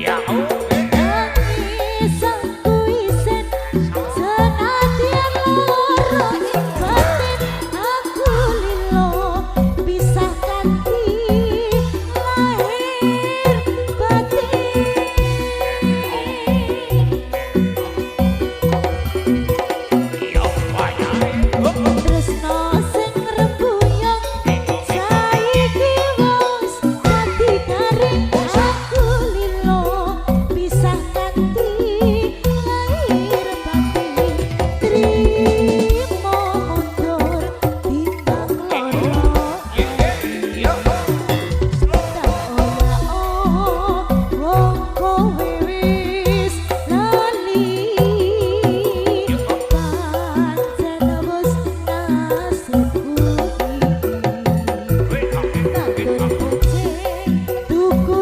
Ya. Nangis aku isin, senadyan lara ing batin. Aku lilo pisah kanthi lahir batin. Yo wayahe. Tresno sing rembuyung saiki wis dadi garing. Aku lilo pisah kanthi lahir batin. Trimo mundur timbang lara. Yo. Tak ora wong kowe wis lali, pancen wis nasibku iki. Nandur kucing tuku